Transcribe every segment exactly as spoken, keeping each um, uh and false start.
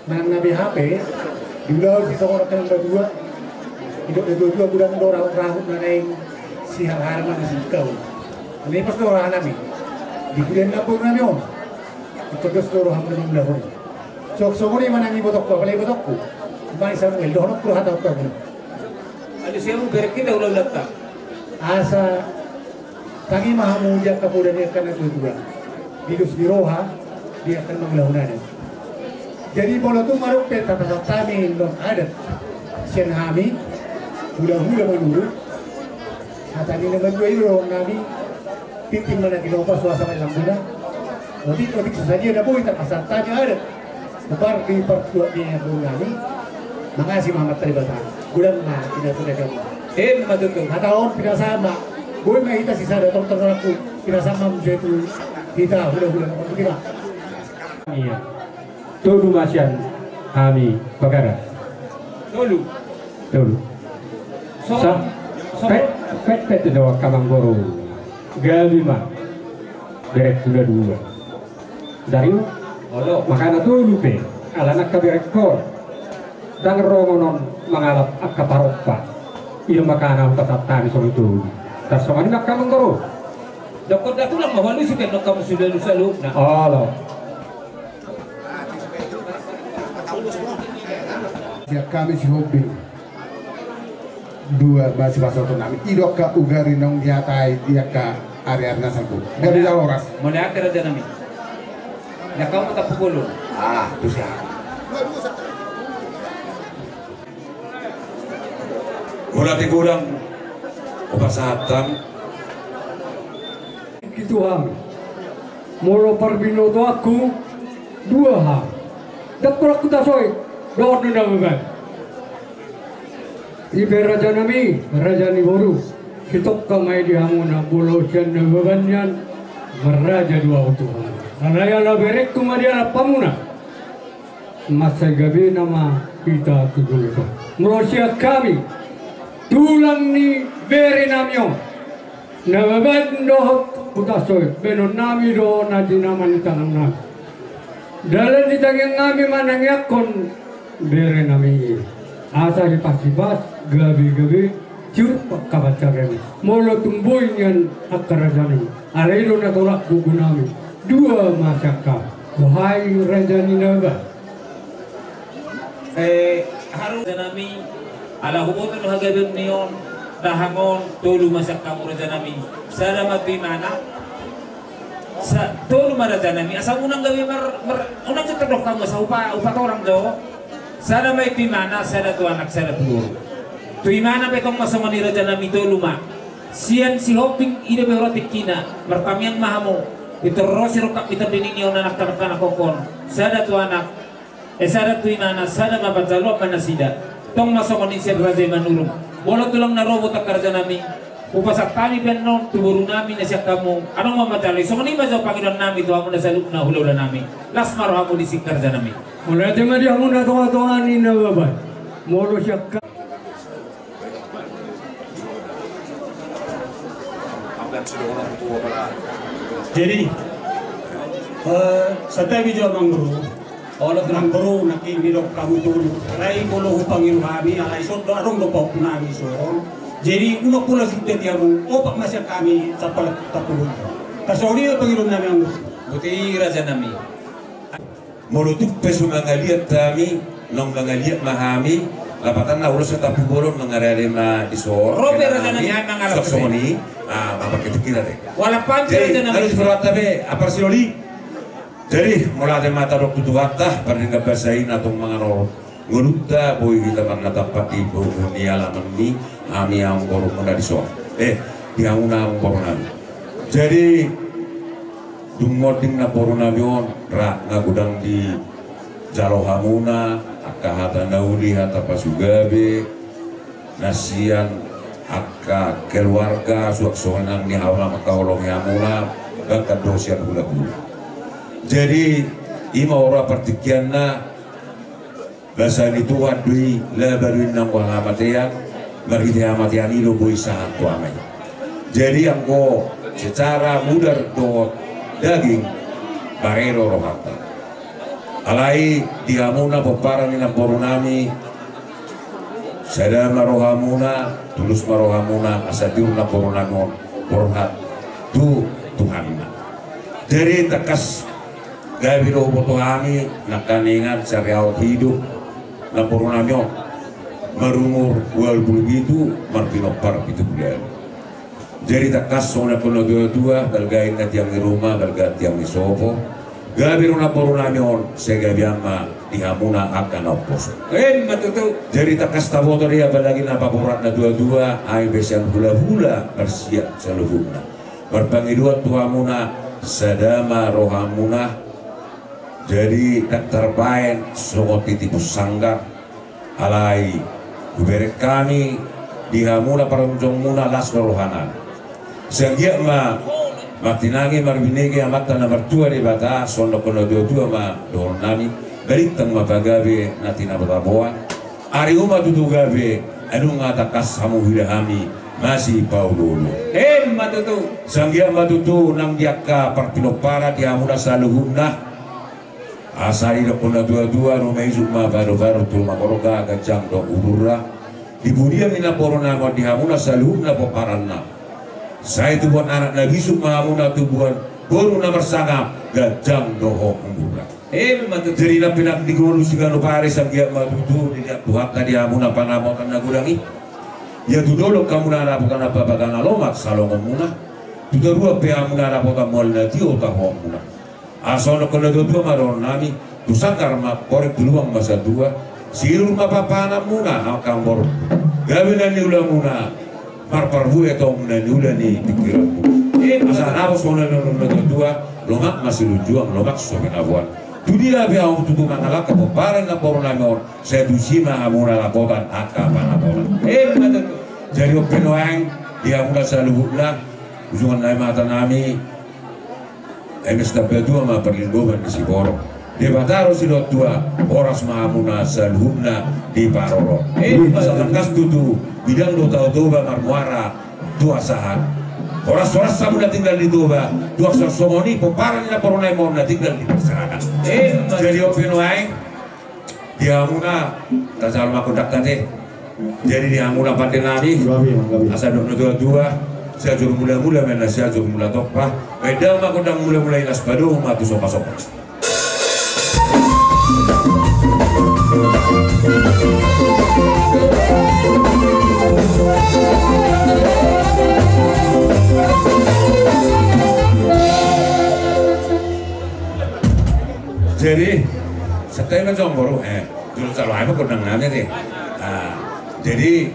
Manang na beha pe, di ulaon sitongon angka na dua, didok na dua-dua godang do rahut-rahut na naeng siharharan na masingkau. Alai pas do roha nami, di kulian na boru nami on, ingkon dos do roha muna mangulahon. Songon i ma nang ibotongku, apala ibotongku, Amang Samuel, dohononku do hata on tu hamuna. Alu siamu berek hita ula-ulanta. Asa tangi ma hamu di angka poda ni angka na tua-tua, di dos ni roha di angka na mangulahon adat. Jadi molo tung adong pe tapasahat hami nuaeng adat sian hami hula-hula Manurung, hata ni na matua i do dohonon nami. Tintin ma na tinopa, suasa ma di lambungna. Otik-otik so sadia na boi tapasahat hami adat, ubar di partuat ni angka boru nami. Mangasi ma Amanta Debata. Godang ma di na so na gabe. Emma tutu. Hata on pinasahat ma. Boi ma hita sisada, tong tong aku pinasahat ma muse tu hita hula-hula na partuat i ma. Ia. Tolu ma sian hami bagara. Tolu. Tolu. So, sa, so, pet, pet, pet do angka amangboru. Gabe ma. Berek hula dua. Dari? Olo. Makana tolu pe. Alana angka berek on. Ndang rongon on mangalap angka parompa. I do makana hupasahat hami songon i tolu. Tarsongon i ma angka amangboru. Dokkon da tulang ma hualusi pe nang hamu sude lu saluhutna. Olo. Sian hami Sihombing. Dua ma sipasahaton nami. I do angka ugari naung dihatai di angka ari-ari na salpu. Gabe jala horas. Mauliate raja nami. Ia hamu Tampubolon. Ah, tu sian. Mauliate godang. Hupasahat hami. Tingki tu hami. Molo parbinotoanku dua hami. Ndang pola hutasoit dohot na Nababan. I pe raja nami, raja ni boru. Sitongka ma i di hamuna, molo sian Nababan nian marraja do ahu tu hamuna. Alai ala berengku ma dialap hamuna. Mansai gabe nama hita tu joloan on. Molo sian hami tulang ni bere nami on, Nababan dohot Hutasoit, baenon nami do na jinama ni tangan nami. Dalan ni tangiang nami manangiangkon bere nami i. Asa hipas-hipas, gabe-gabe, tiur angka pansarian i. Molo tung boi nian angka raja nami. Alai do na tolap gogo nami. Dua ma sian hami. Boha i raja ni Nababan. Eh, haru raja nami, ala huboto do hagabeon ni on, dahahang on, tolu ma sian hamu raja nami. Sada ma tu imana. Sa, tolu ma raja nami. Asa unang gabe mar, mar, unang gabe tardok hamu, asa hupa, hupatorang do. Sada ma i tu imana, sada tu anak, sada tu boru. Tu imana pe tong ma songon i raja nami, tolu ma. Sian Sihombing i do pe hura tingkina, martangiang ma hamu. Pintor ro sirongkap ni tondi ni on anak, anak, anak hongkon. Sada tu anak, eh, sada tu imana, sada ma panjaloan ma nasida. Tong ma songon i sian raja i Manurung. Molo tulang na ro botoon raja nami, hupasahat hami pe annon tu boru nami na sian hamu. Adong ma manjalo i, songon i ma jo pangidoan nami tu hamu na saluhutna hula-hula nami. Las ma rohamu disi raja nami. Mauliate ma di hamu na tonga-tonga ni Nababan. Molo sian Jadi, eh, santabi jo amangboru. Olo amangboru, nangkin didok hamu tolu. Alai molo hupangido hami, alai songon adong do pahompu nami son. Jadi unang pola sude di hamu, opat ma sian hami, sampal tapulun. Tarsongon i pangidoan nami amangboru. Boti raja nami. Molo tung pe so mangaliat hami, naung mangaliat ma hami, lapatanna ulos Tampubolon, mangarade ma dison. Ro pe raja nami, hami mangalap songon i. Ah, apa ketik kita deh. Jadi, raja nami, harus berata be, apa sih, Oli? Jadi, molo ate mata dok tutu kata, pardenggan basa i na tong mangaroro. Ngolunta boi hita mangatampak di boru ni alaman ni, hami amangboru muna dison. Eh, di hamuna amangboru nami. Jadi, dung monding na boru nami on, ra, na godang dijalo hamuna, angka hata na uli, hata pasugabe, na sian angka keluarga, suang songon i nang ni hamuna mangkaholongi hamuna, bahkan do sian hula-hula. Jadi, i ma ora partingkianna, Basa ni Tuhan do i, laba do i nang hamatean, marhite hamatean i do boi sahat tu Ama i. Jadi anggo secara mudar dohot daging, bare do rohanta. Alai di hamuna pomparan ni namboru nami, sada ma rohamuna, tulus ma rohamuna, asa tiur namboru nami on borhat tu Tuhanna. Jadi tangkas gabe do huboto hami nangkaningan sariaon hidup namboru nami on marumur ualu pulu pitu, marpinompar pitu pulu ualu. Jadi tangkas songon na didok na tua-tua, balga inna tiang ni ruma, balga tiang ni sopo. Gabe do namboru nami on sai gabean ma di hamuna angka na umposo. Emma tutu. Jadi tangkas taboto do i, apalagi na paborat na tua-tua, ai be sian hula-hula marsiat saluhutna. Marpangidoan tu hamuna, sada ma rohamuna. Jadi ndang tarbaen songon titipon sanggar. Alai hubereng hami di hamuna parjongjonganmuna las do rohanami. Sai anggiat ma martinangi marbinege Amanta na martua Debata, songon na didok na tua-tua ma dohonon nami, balintang ma pagabe na tinabo-taboan. Ari on ma tutu gabe, ai nunga tangkas hamu huida hami masipaolo-oloan. Emma tutu. Sai anggiat ma tutu nang di angka parpinomparan di hamuna saluhutna. Asa didok na tua-tua, nunga isuk ma pado-pado tu luma gorga, ganjang do umurna. Di pudian ni namboru nami on di hamuna saluhutna pomparanna, sai tubuan anak na bisuk ma hamuna, tubuan boru na marsangap, ganjang do ho umurna. Emma tutu. Jadi na pinangido ni ngolu siganup ari, sai anggiat ma tutu diliat Tuhanta di hamuna pandapotan na godang i. Ia tu dolok hamuna dapotan na bagas na lomak salongonmuna. Tu toruan pe hamuna dapotan mual na tio tahoonmuna. Asa songon na didok na tua-tua ma dohonon nami, tu sanggar ma amporik, tu lubang ma satua, sirur ma pahanpahanmuna angka amporik. Gabe na niulamuna, marparbue tong na niula ni pingkiranmuna. Asa na songon na didok na tua-tua, lomak ma silunjuang, lomak so pinaboan. Tu dia pe hamu tutu mangalangka pomparan ni namboru nami on, sai tusi ma hamuna dapotan angka pandapotan. Emma tutu. Jadi on pe nuaeng di hamuna saluhutna, ujungan nai ma hata nami. Eme sitambatua ma parlinggoman ni siborok. Debata do silehon tua, horas ma hamuna saluhutna diparorot. Emma tutu. Asa tangkas tutu, bidang do Tao Toba marmuara tu asahan. Horas-horas hamuna tinggal di Toba, tu asahan songon i pomparan ni namboru nami on na tinggal di parserahan. Emma tutu. Jadi on pe nuaeng, di hamuna, tajalo ma gondang ate. Jadi di hamuna pande nami, gabe, gabe. Asa didok na tua-tua, sai ajor mula-mula ma inna, sai ajor mula tompa. Baen damang ma gondang mula-mula i, laos padomu ma tu somba-somba. Jadi, santabi ma jo amang boru, eh, jolo calo aja ma gondang nami ate. Ah, jadi,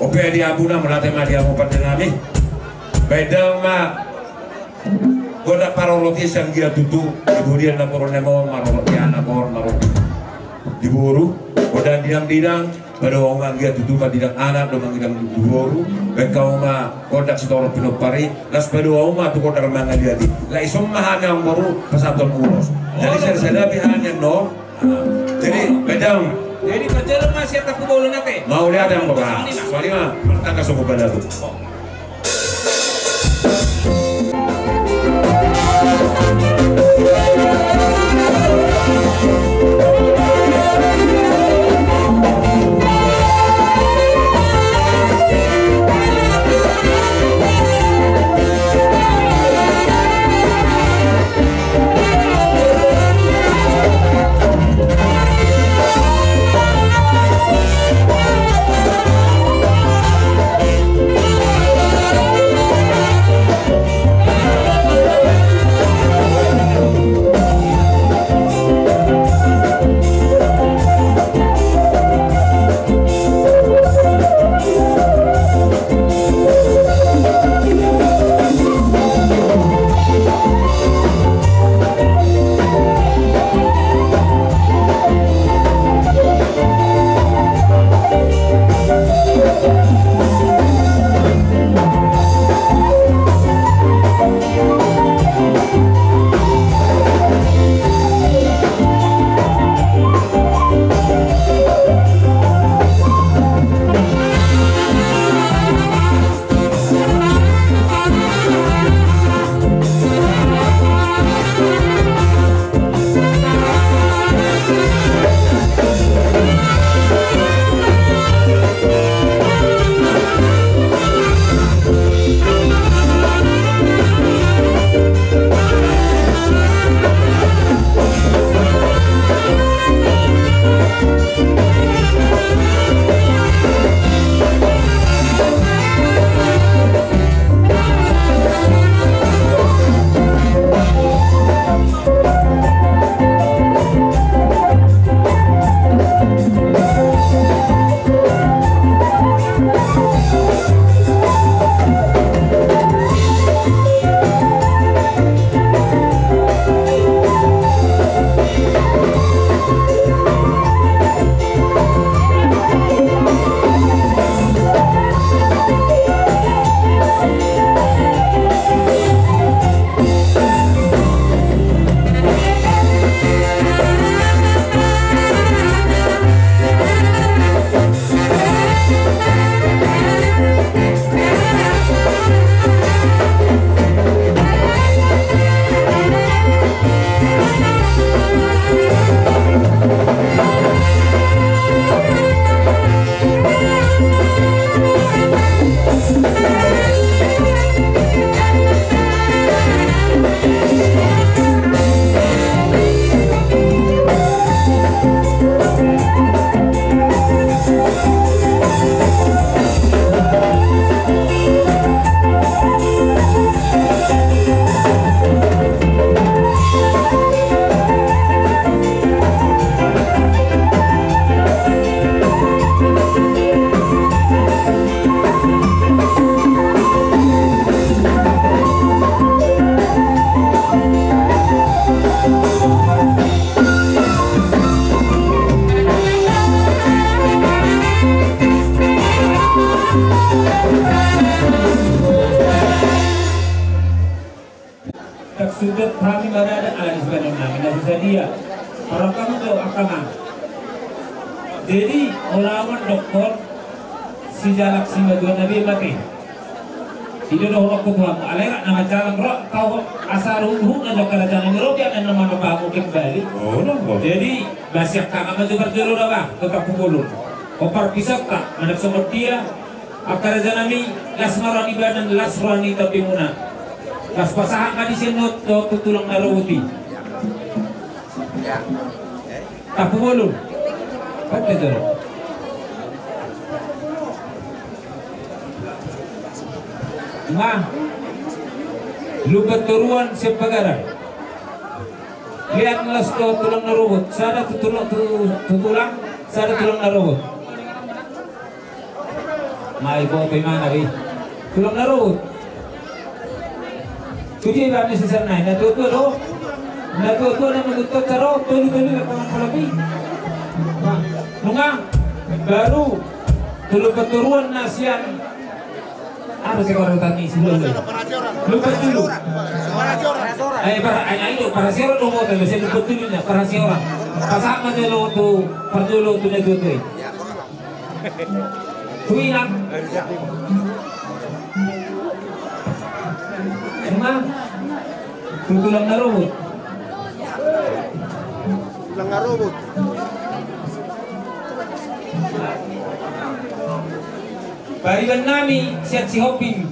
on pe di hamuna, mauliate ma di hamu pande nami. Baen damang ma gondang parorot i, sai anggiat tutu di pudian namboru nami on, marorot di anak on, marorot di boru, gondang didang-didang. Padomu ma anggiat tutu mandidang anak dohot mandidang boru, baen hamu ma gondang sitorop pinompar i, laos padomu ma tu gondang mangaliat i. Laos ison ma hami amang boru pasahathon ulos. Jadi sada-sada pe hami annon. Jadi baen damang. Jadi parjolo ma sian Tampubolon ate. Mauliate amang boru. Songon i ma. Songon i ma. Martangkas sogo balagu. Sundut hami marada ala ni sibanon nami na sadia. Parangkamu do angka ma. Jadi ulaon dokkon sijalak simatua na bia mate. Ido do holongku tu hamu alai rak na manjalang ro tau asa ruhut na jok karaja nami ro biar na nama pamu kembali. Jadi basiak kaka maju parjolo da bah tu Tampumolur. Ompar pisokta mandak songon dia. Angka raja nami, las ma roha ni badan, las roha ni tondimuna. Las pasahat ma di sian not dohot tu tulang na robot i. Tampumolur. Pante jolo. Nga. Lumban toruan sian pagaran. Liat las dohot tulang na robot. Sada tu tulang tu, tu tulang, sada tulang na robot. Mai boto imana be. Tulang na robot. Tu dia iba ni sisar nai na tua-tua do. Na tua-tua na mangutot saro tolu-tolu na pangan polopi. Nunga baru tolu patoruan na sian. Anu sekolah tani sebelah lu. Lupa dulu. Eh para ai ai do para sioro do boto lu sian lupa dulu na para sioro. Pasak ma jolo tu parjolo tu na tua-tua. Kuinang. Emang tulang na robot. Tulang na robot. Pariban nami sian si Hoping.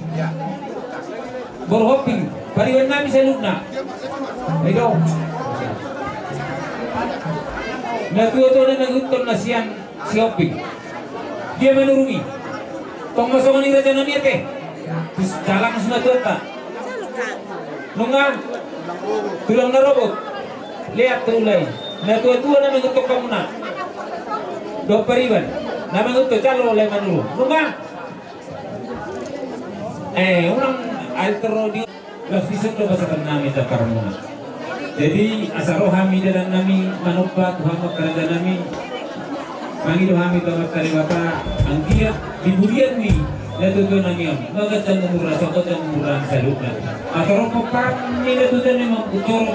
Boru Hoping. Pariban nami saluhutna. Ido. Na tua-tua na mangutot na sian. Si Hoping. Dia manurungi. Tong ma songon i raja nami ate. Jalang si natuanta. Nunga. Tulang na robot. Liat tu ulai. Na tua-tua na mangutot hamuna. Dohot pariban. Na mangutot jalo ulai manurung. Nunga. Eh, unang alter di. Las dison do pasahaton nami jambarmuna. Jadi asa ro hami dalan nami manomba tu hamu angka raja nami. Mangido hami tu Amanta Debata anggiat di bulan ni na tua-tua nami on. Maganjang umur na so ganjang umur na saluhutna. Asa ro pomparan ni na tua-tua nami on utor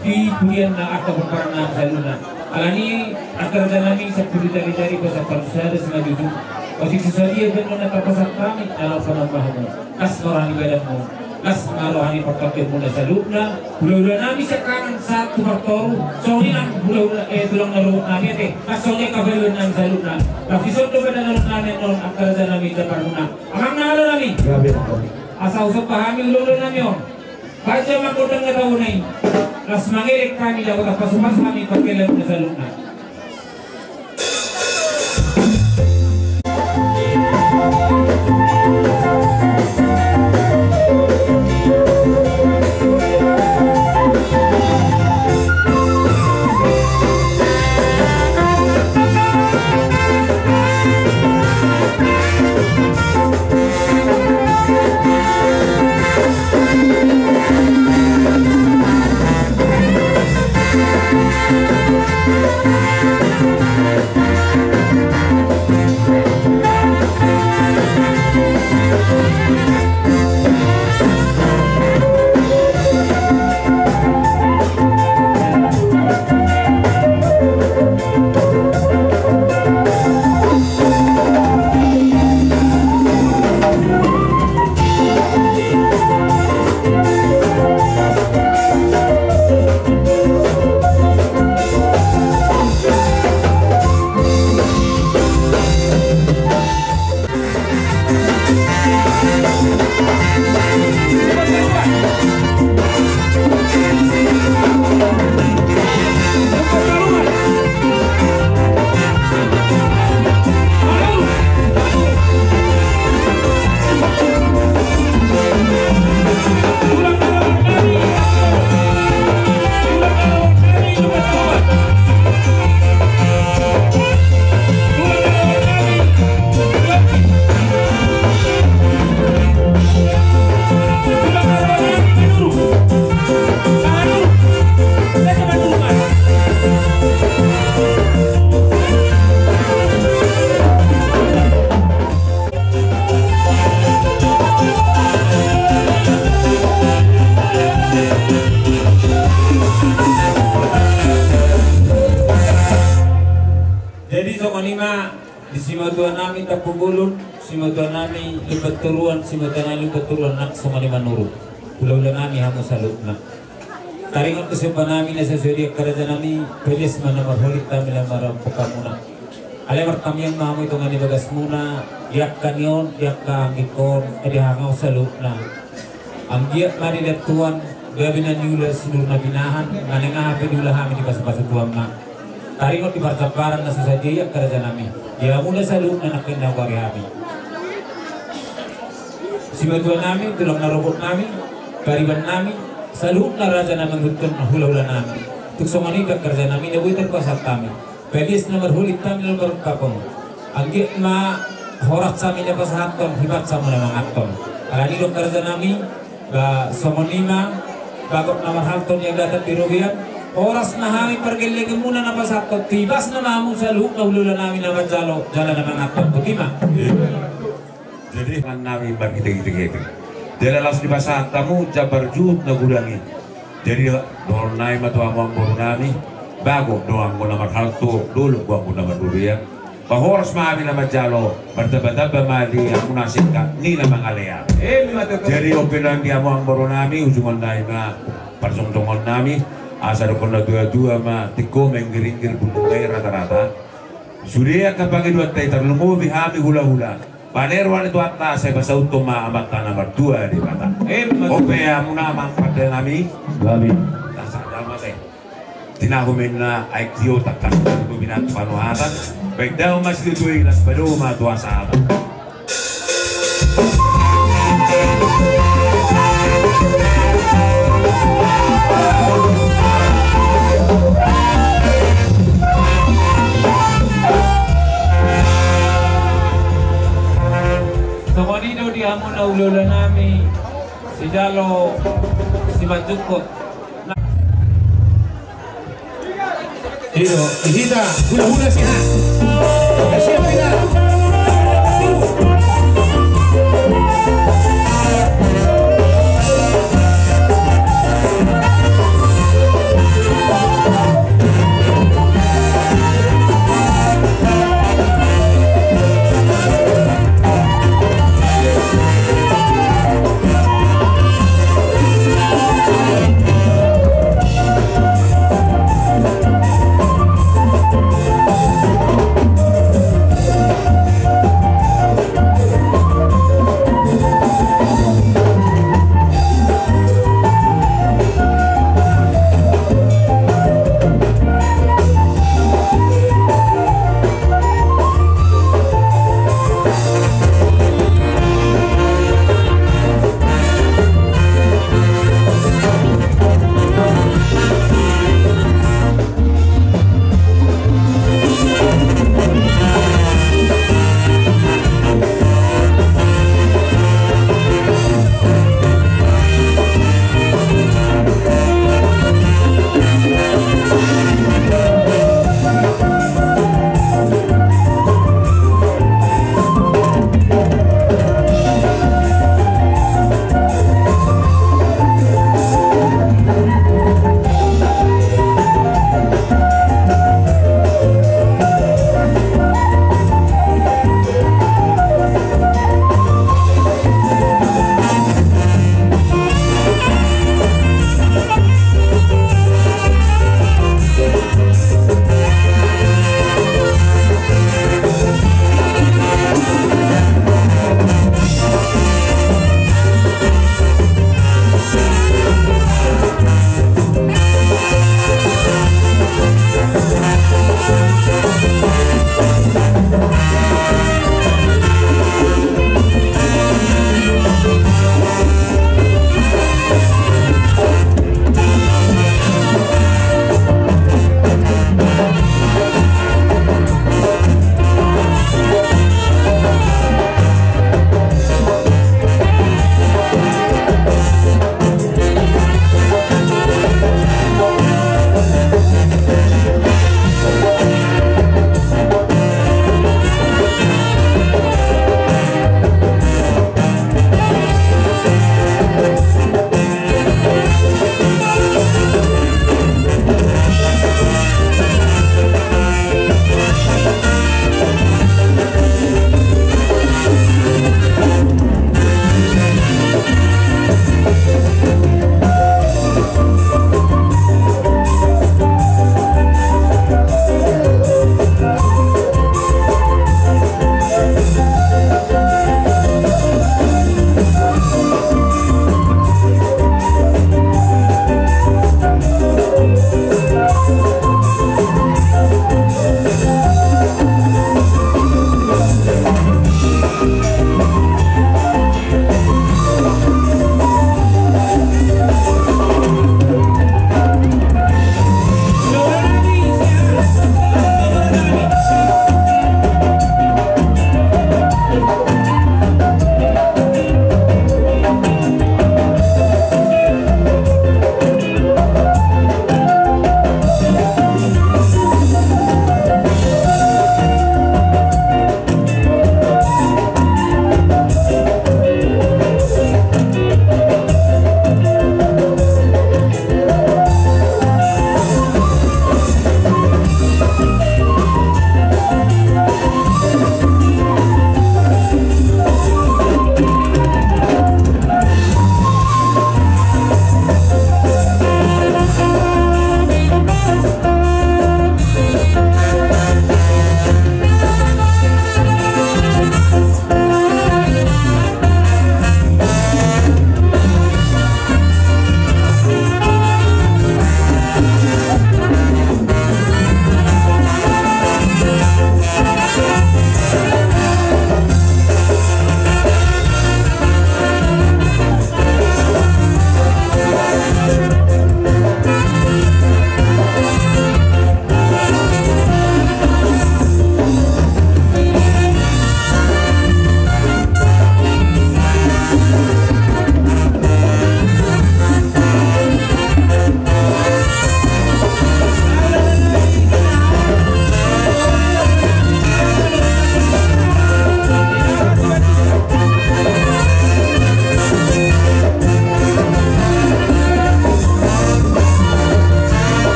di bulan na angka pomparan na saluhutna. Alani angka raja nami sampulu tari-tari pasampulu sada simanjujung. Otik so sadia pe na tapasahat hami ala panomba hamu. Las ma roha ni badanmu. Las ma roha ni partondimu na saluhutna. Hula-hula nami sian kanan sahat tu partoru. Songon i nang hula-hula eh tulang na robot nami ate. Las songon i angka pariban nami saluhutna. Las dison do badan na robot nami on angka raja nami jambarmuna. Amang na ro nami. Asa husomba hami hula-hula nami on. Baca ma gondang na tabo na i. Las mangelek hami dapot pasu-pasu hami pangkelan na saluhutna. Songon i ma di simatua nami Tampubolon, simatua nami Lumban Toruan, simatua nami Lumban Toruan, nang songon i ma nurut. Hulahula nami hamu saluhutna. Taringot tu somba nami na so sude, angka raja nami, palias ma na marholit hami laho marampok hamuna. Alai martamiang ma hamu i tongon i bagasmuna, di angka ni on, di angka anggingkon, eh, di hangau saluhutna. Anggiat ma dilehon Tuhan gabe na niula sinur na pinahan, manang aha pe diula hami dipasupasu Tuhan ma. Taringot di parjambaran na so sadia i, angka raja nami, di hamuna saluhutna nangkin na huari hami. Simatua nami, tulang na ropot nami, pariban nami, saluhutna raja na mangihuthon hulahula nami. Tung songon i pe, angka raja nami, na boi tarpasahat hami. Palias na marholit hami laho marangkapon. Anggiat ma horas hami na pasahathon, hipas hamu na manganhon. Alani do, angka raja nami, ba songon i ma, bagot na marhalto niagatan di robean, horas ma hami pargellengenmuna na pasahathon, tu hibasna ma hamu saluhutna hulahula nami na manjalo jala na manganhon. Boti ma. Jadi, tangan nami margitagita gete. Jala laos dipasahat hamu jambar juhut na godang i. Jadi, dohonon nami ma tu hamu amangboru nami, bagot do anggo na marhalto, dolok do anggo na marrobean. Ba horas ma hami na manjalo, martambatamba ma di hamuna singkat ni na mangalean. Emma tutu. Jadi, on pe nang di hamu amangboru nami, ujungon nami ma parjongjongon nami, asa dohonon natuatua ma, tingko ma inggiringgir, bulung ma i ratarata. Sude angka pangidoanta i, tarlumobi hami hulahula. Paneroan ni Tuhanta, sai pasauthon ma Amanta na martua Debata. Emma tutu. On pe hamuna amang pande nami. Gabe. Tasa damate. Tinahu ma inna aek tio, tangkas ma tutu binatang panuhatan. Baen dao ma situtu i, las padomu ma tu hasahatan. Songon i do di hamuna hulahula nami, sijalo simanjungkon. I do, di hita hulahula Siahaan. Siap hita.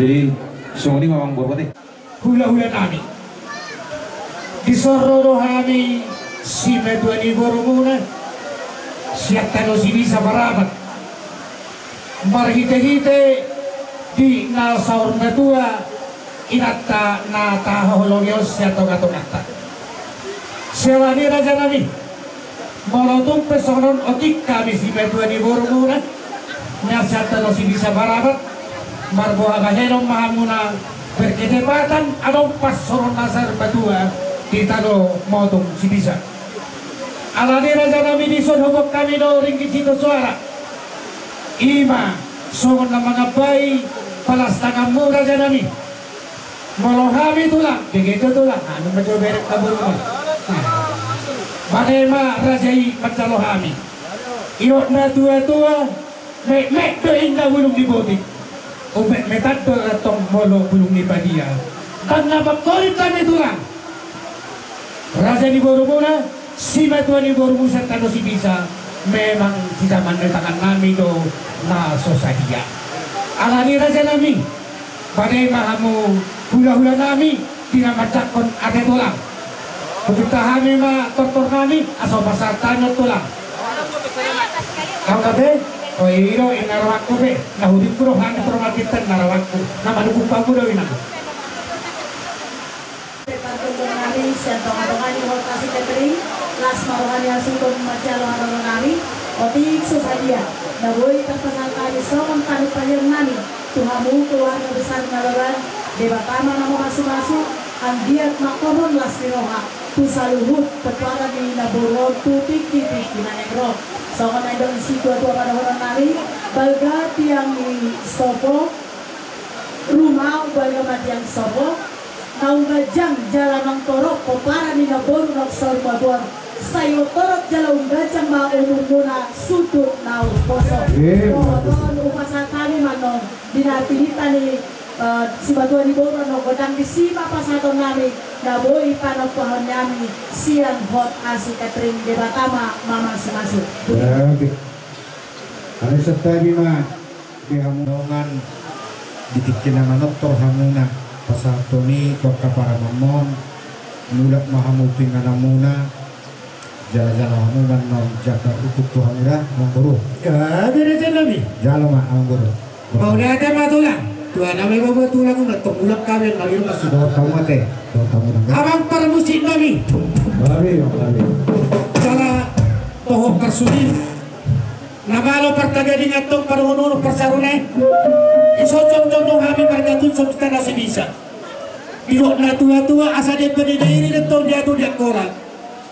Jadi songon i ma amang boru ate. Hulahula nami, dison ro do hami simatua ni borumuna sian tano Sibisa Parapat, marhitehite di na saur matua inanta na tahaholongi on sian tongatonganta. Siala ni raja nami, molo tung pe songon on otik hami simatua ni borumuna na sian tano Sibisa Parapat, marboha bahenon ma hamuna berketepatan adong pansoron na saur matua di tano Motung Sibisa. Ala ni raja nami, dison huboan hami do ringgit sitio soara. I ma songon na mangambai palas tanganmu raja nami. Molo hami tulang, begitu tulang, anu ma jo berek kabur ma. Bade ma raja i manjalo hami. Iok na tuatua, metmet do inna bulung ni botik. Ummetmetan do antong molo bulung ni padia. Ndang na pangkorit hami tulang. Raja ni borumuna, simatua ni borumu sian tano Sibisa, memang sijaman ni tangan nami do na so sadia. Ala ni raja nami, bade ma hamu hulahula nami di na manjangkon ate tulang. Hupinta hami ma tortor nami asa hupasahat hami on tulang. Au gabe, o i do inna rohangku be, na hudippu do hami tortor markinta inna rohangku, na manungkun pamu do inna. Pe partondion nami sian tongatonga ni Hot Asi Catering, las ma roha ni hasuhuton manjalo haroro nami. Otik so sadia na boi tarpasahat hami songon panumpahion nami tu hamu keluarga besar Nababan, Debata ma na mamasumasu, anggiat mangkorhon las ni roha tu saluhut petuanan ni namboru on tu tingkitingki na naeng ro. Songon na nidok ni situatua pandohonon nami, balga tiang ni sopo, rumaon balga ma tiang sopo, naung ganjang jala naung torop pomparan ni namboru naung saur matua on. Sai torop jala umganjang ma umurmuna sundut na umposo. Emma tutu. Dohot on hupasahat hami ma annon di na pinillit ni, eh, simatua ni boru annon, gondang disi ma pasahaton nami na boi panompahon nami sian Hot Asi Catering, Debata ma mamasumasu. Oke. Hami santabi ma. Di hamu dongan di tingki na manortor hamuna pasahathon i tu angka paramamon, mulak ma hamu tu ingananmuna, jala jalo hamu ma annon janda rukut tu hamu da, amang boru. Gabe raja nami. Jalo ma, amang boru. Mauliate ma tulang. Tulang nami, boru tulang, unang tong mulak hami, mauliate ma sude. Dohot hamu ate. Dohot hamu da. Amang parmusik nami. Gabe, gabe. Jala toho parsudi. Na malo partagadingan tong padohonon parsarunai. Dison jongjong do hami marga Tunsong tano Sibisa. Didok na tuatua asa diempe ni dairi do tong diatu di angkola.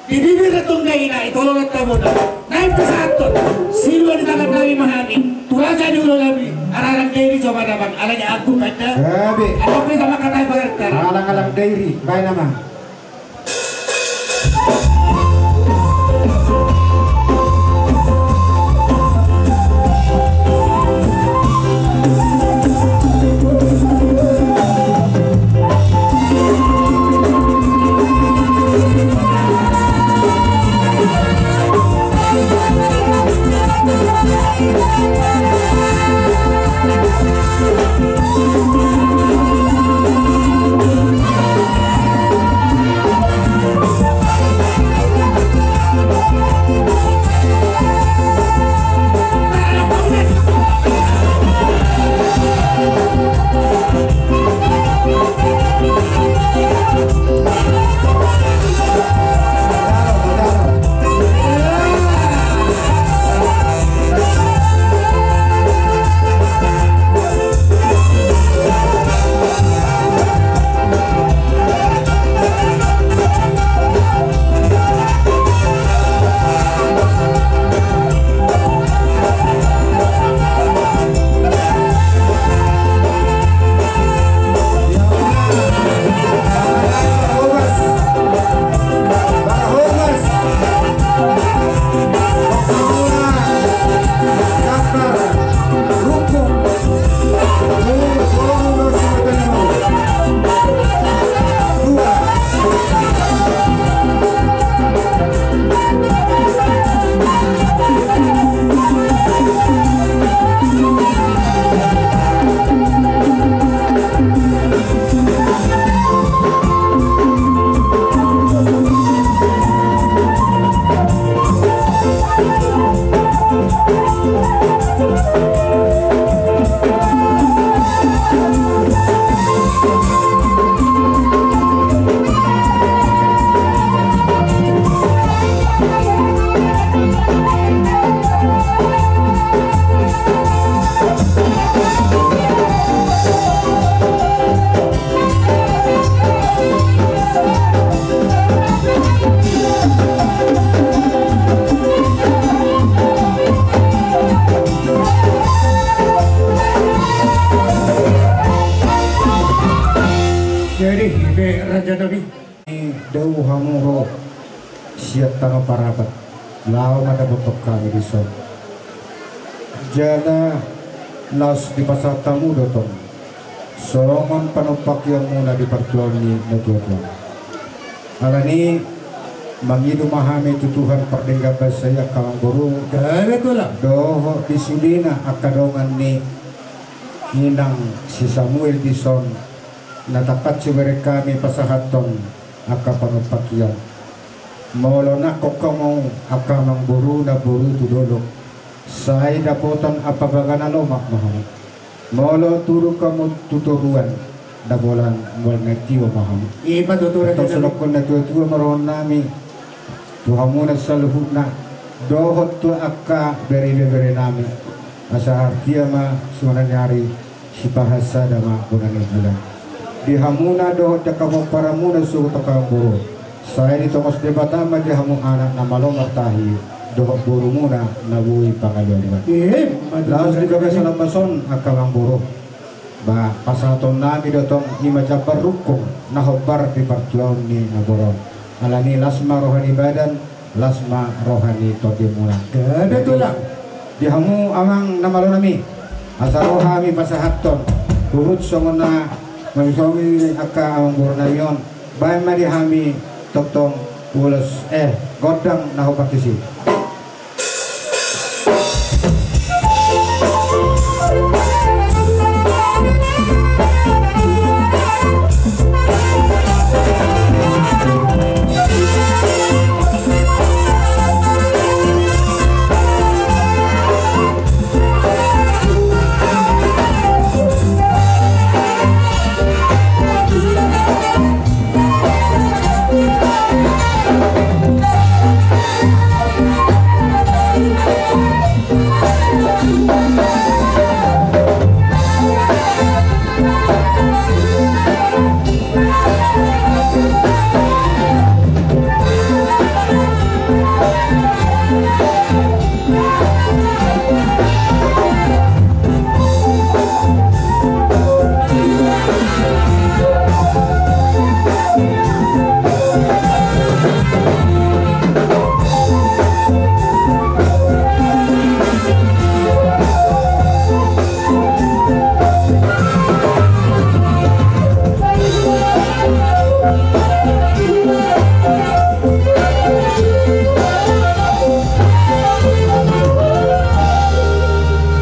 Di bibir do tong daina i tolonan tabona. Naeng pasahathon silua ni tangan nami ma hami tu raja ni ulaon nami, Alang Dairi jo ma damang, alai alang tu panda. Gabe. Alang pe sama katai pagarta. Alang, Alang Dairi, baen nama. Dao hamu ro sian Tano Parapat, laho ma dapothon hami dison. Jala laos dipasahat hamu do tong songon panumpakion muna di partuaon ni natuatua. Alani i mangido ma hami tu Tuhan pardenggan basa i angka amangboru. Gabe tulang. Dohot di sudena angka dongan ni inang si Samuel dison, na tangkas hubereng hami pasahathon angka panumpakion. Molo nangkok hamu angka amangboru na boru tu dolok, sai dapotan ampabaga na lomak ma hamu. Molo turuk hamu tu toruan, na bolan mual na tio ma hamu. Ima tutu. Tong raja nami. Songon natuatua ma rohannami tu hamuna saluhutna, dohot tu angka bereberenami. Asa artia ma songon na niari, sipasahat sada ma bona ni bulan. Di hamuna dohot di angka pomparanmuna sogot angka amangboru, sai ditongos Debata ma di hamu anak na malo martahi dohot borumuna na boi pangalualuan. Ima tutu. Laos di bagasan lambas on angka amangboru, ba pasahatonnami do tong i ma jambar rungkung na hombar di partuaon ni naboru on. Alani i las ma roha ni badan, las ma roha ni tondimuna. Gabe tulang. Di hamu amang na malonami, asa ro hami pasahathon huhut songon na mangisomi angka amangborunami on, baen ma di hami tongtong ulos, eh, gondang na hombar disi.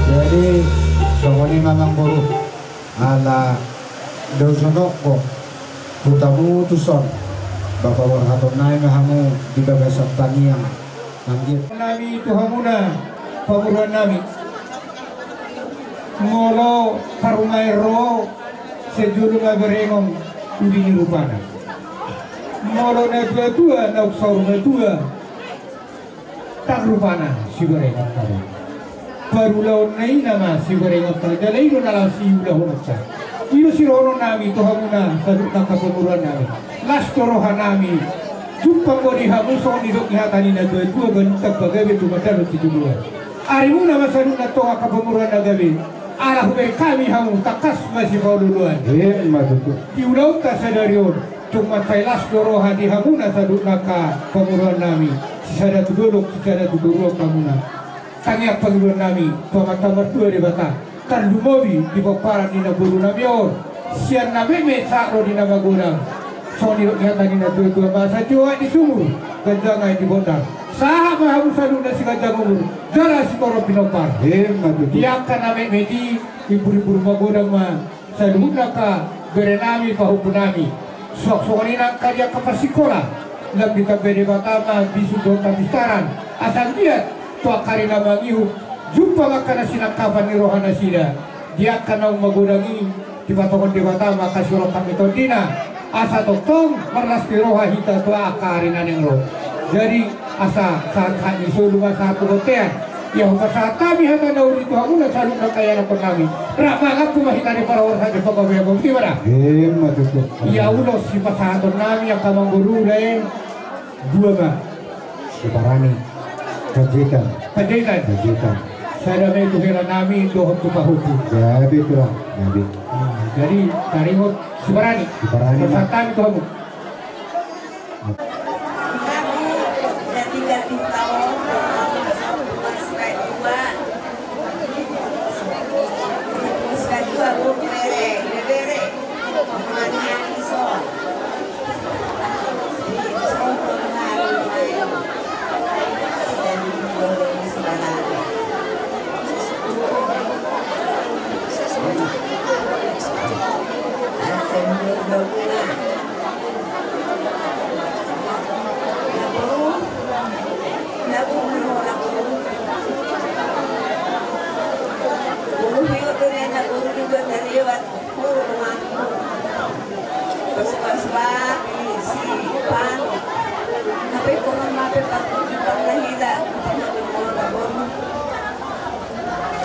Jadi songon i ma amangboru, ala dao sonok ho hutamu tuson, ba paborhaton nai ma hamu di bagasan tangiang. Anggiat nami tu hamuna pamoruan nami. Molo parumaen ro, sai jolo ma berengon udi ni rupana. Molo natuatua naung saur matua, ndang rupana siberengon tabo. Parulaonna i nama siberengon tabo, jala i do na laho siulahononta. I do sidohonon nami tu hamuna saluhutna angka pamoruan nami. Las do roha nami jumpa ma di hamu songon nidok ni hata ni natuatua, balintang pagabe tumandangkon situluan. Arimuna ma saluhutna tong angka pamoruan na gabe, ala hubereng hami hamu tangkas ma sipaolooloan. Ima tutu. Di ulaonta sadari on, tung mansai las do roha di hamuna saluhutna angka pamoruan nami, sisada tu dolok sisada tu toruan hamuna. Tangiang pangidoan nami tu Amanta Martua Debata, tarlumobi di pomparan ni namboru nami on, sian na metmet sahat ro di na magodang. Songon nidok ni hata ni natuatua, masa tio aek di sumur, ganjang aek di gondang. Sahat ma hamu saluhutna siganjang umur jala sitorop pinompar. Ima tutu. Di angka na metmet i, imbur-imbur magodang ma saluhutna angka bere nami pahompu nami. Suang songon i nangkin di angka parsikola, lam ditambai Debata ma bisuk dohot hapistaran, asa anggiat tu angka ari na mangihut jumpa ma angka na sinangkapan ni roha nasida. Di angka naung magodang i, dipatohon Debata ma angka siroham ni tondina, asa tongtong marlas ni roha hita tu angka ari na naeng ro. Jadi asa sahat-sahat ni solu ma sahat tu bontean. Ia hupasahat hami hata na uli tu hamuna saluhutna angka ianakkon nami. Rap mangampu ma hita di parhorasan ni panggabean, boti ma da. Ima tutu. Ia ulos sipasahaton nami angka amangboru, ulaon dua ma. Siparani. Panjaitan. Panjaitan. Panjaitan. Sada ma i tu hela nami dohot tu pahompu. Gabe tulang. Gabe. Nah, jadi taringot Siparani. Siparani. Pasahat hami tu hamu.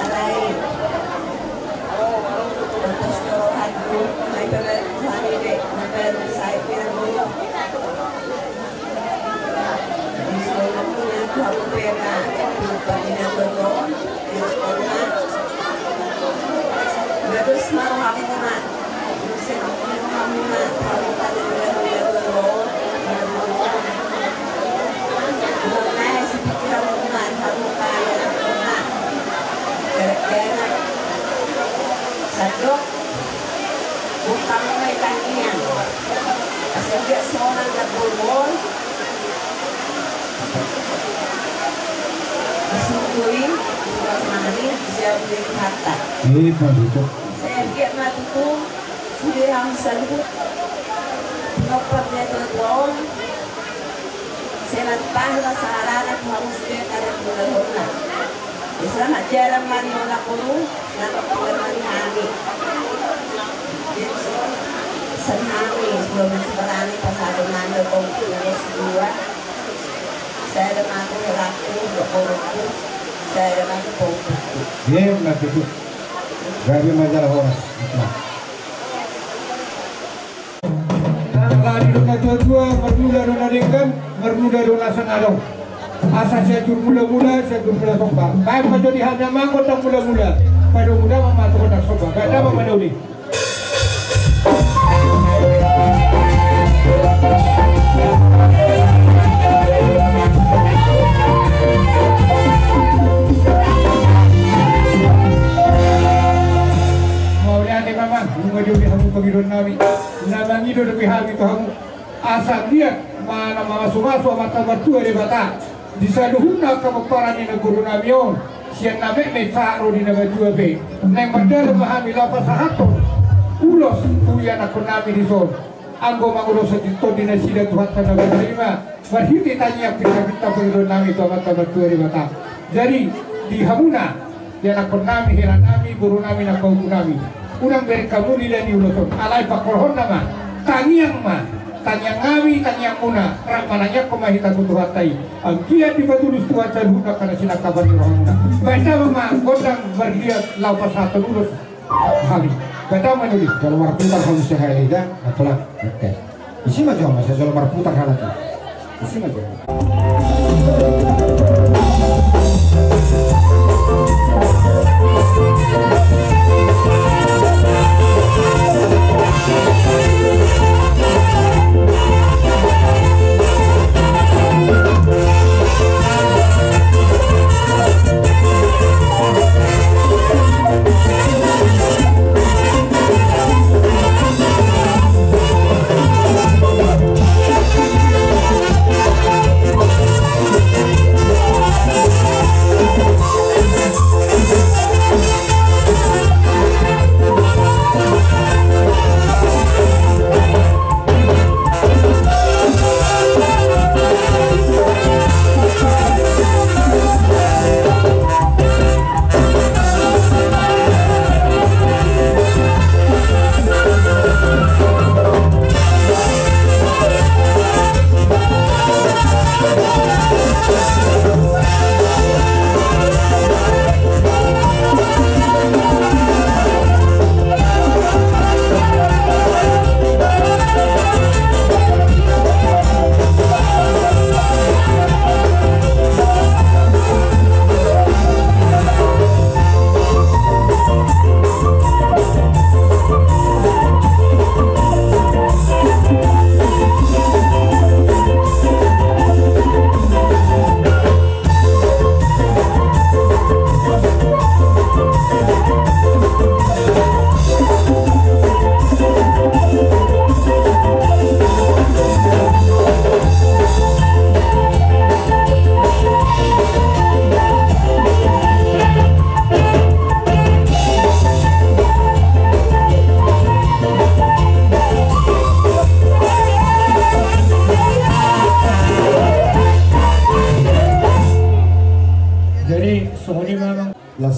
Alai, atas dohanku, mai pabaen hami be, mai pabaen sai pira mulu. Di solo punya hamu pena, pina tuatua, di sekolah. Bagus mau hamu ma. Iya, Pak, betul. Sude hamu saluhut, pinompar ni natuatua on, sai manat pahla sahalana tu hamu sude karena keluargana. Selamat jalan ma di holan boru, selamat jalan ma di hami. San hami, sebelum seberani pas ada nando kong dua. Saya ada mati, laku, dokterku. Saya ada mati, pokokku. Iya, betul. Gabe ma jala horas. Nah. Tadi do natuatua, marmula do na denggan, marmula do na sanga adong. Asa sian jur mulamula, sian jur mula somba. Baen ma jo di hami amang gondang mulamula. Pado muda ma tu gondang somba. Baen damang ma na uli. Mauliate ma amang, nunga diuli hamu pangidoan nami. Na mangido dope hami tu hamu. Asa anggiat ma na mamasumasu Amanta Martua Debata di saluhutna angka pomparan ni nagori nami on, sian na metmet sahat ro di na matua pe. Naeng mardalan ma hami laho pasahathon ulos tu ianakhon nami dison. Anggo manguloshon di tondi nasida Tuhanta na marlima, marhite tangiang pinta-pinta pangidoan nami tu Amanta Martua Debata. Jadi di hamuna, ianakhon nami, hela nami, boru nami, na paubuk nami. Unang bereng hamu lila ni ulos on. Alai pangkorhonna ma. Tangiang ma. Tangiang nami, tangiangmuna. Rap manangiangkon ma hita tu Tuhanta i. Anggiat dipatulus Tuhan saluhutna angka na sinangkapan ni rohamuna. Baen damang ma gondang marliat laho pasahathon ulos hami. Baen damang ma na uli. Jolo marputar hamu sahali da. Apalah. Oke. Isi ma jo, masa jolo marputar halak i. Isi ma jo.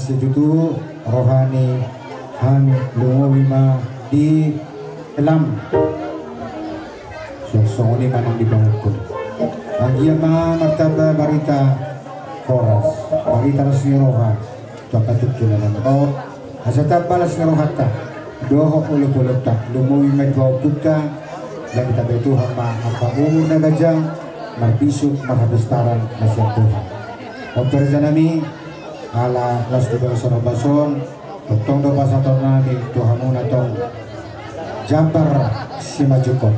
Situtu roha ni hami lumobi ma di helam. So, songon i ma nang di pangungkun. Anggiat ma martamba barita horas, barita las ni roha tu angka tingki na naeng ro, asa tamba las ni rohanta dohot olopolonta. Lumobi ma di pangungkunta, nang ditambai Tuhan ma angka umur na ganjang, marbisuk marhapistaran na sian Tuhan. On pe raja nami, ala las di bagasan ombas on, tongtong do pasahaton nami tu hamuna tong jambar simanjujung.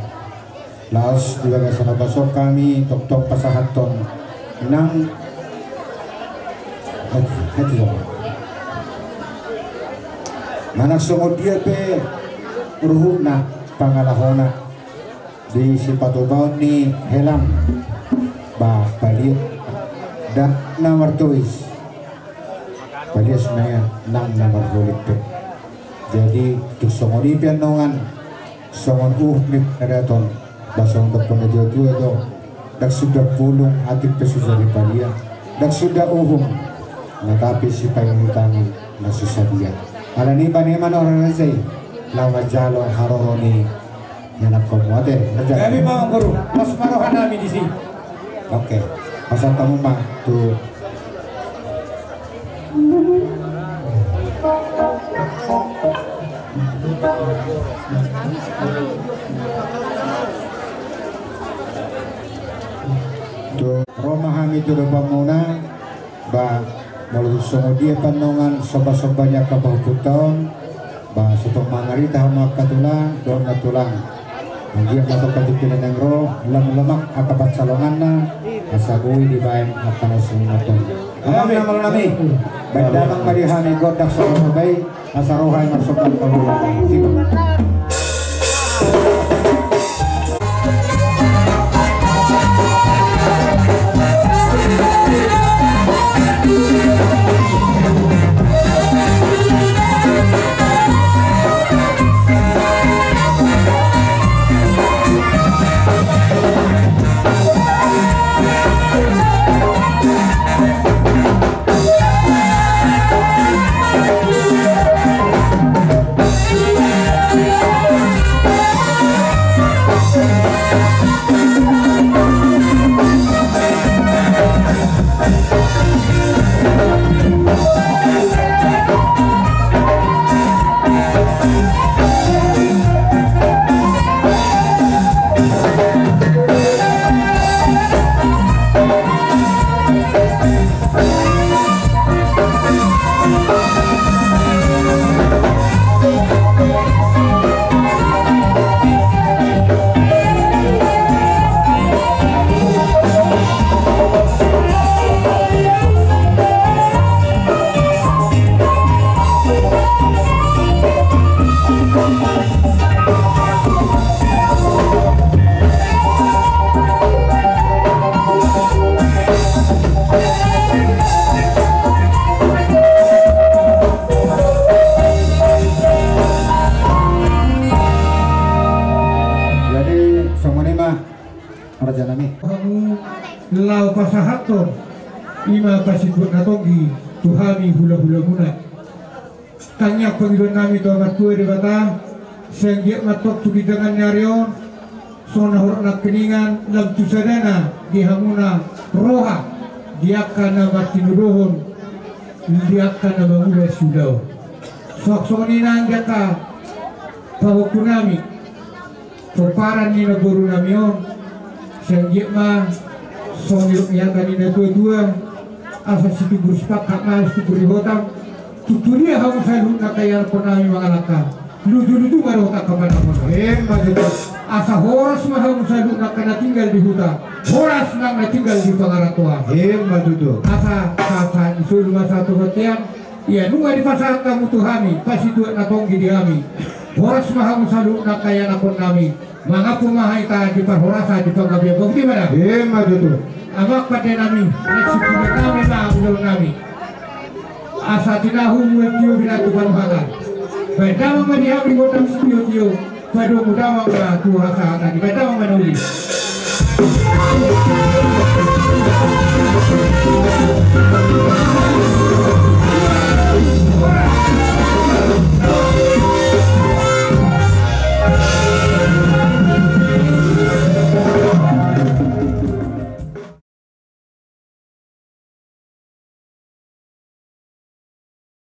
Laos di bagasan ombas on hami tongtong pasahathon nang, eh, eh, tidak. Manang songon dia pe ruhutna pangalahona di sipatupaon ni helam, ba palias ndang na martois, palias ma ia nang na marholit pe. Jadi tung songon i pe annon, songon uhum ni paradaton, ba songon dohonon ni natuatua do, ndang suda pulung atik pe so jadi palia, ndang suda uhum, na tapi sipaingitangan na so sadia. Alani i bane ma annon raja i, laho manjalo haroro ni ianakhonmu ate. Gabe ma amang boru, las ma roha nami disi. Oke, pasahat hamu ma tu. Tu ro ma hami tu adopanmuna. Ba molo songon dia pe annon sombasomba ni angka pahompunta on, ba so tong mangarita hamu angka tulang dohot nantulang. Anggiat ma tong angka tingki na naeng ro, lam-lamak angka pansalonganna, asa boi dibaen angka na sumurung on. Amang na malo nami, baen damang ma di hami gondang sombasomba i. Asa roha i marsomba tu Tuhan. Jadi songon i ma raja nami. Hamu laho pasahathon i ma pasituak na tonggi tu hami hulahulamuna. Tangiang pangidoan nami tu Amanta Debata, sai anggiat ma tong tu ginjang ni ari on, songon na hurang nangkiningan, lam tu sadana di hamuna roha, di angka na martinodohon, di angka na mangula siulaon. Songon i nang di angka pahompu nami, pomparan ni namboru nami on, sai anggiat ma songon nidok ni hata ni natuatua, asa situbur sipangkat ma situbur ni hotang, tutu dia hamu saluhutna angka ianakhon nami mangalangka, lujuluju ma dohot angka panahon. Ima tutu. Asa horas ma hamu saluhutna angka na tinggal di huta, horas nang na tinggal di pangarantoan. Ima tutu. Asa sahat-sahat ni solu ma sahat tu bontean, ia nunga dipasahat hamu tu hami pasituak na tonggi di hami. Horas ma hamu saluhutna angka ianakhon nami. Mangampu ma hita di parhorasan di panggabean. Boti ma da. Ima tutu. Amang pande nami, na sipinta nami ma ulaon nami. Asa tinahu mual tio binatu panuhatan. Baen damang ma di hami gondang sitiotio. Padomu damang ma tu hasahatan i, baen damang ma na uli.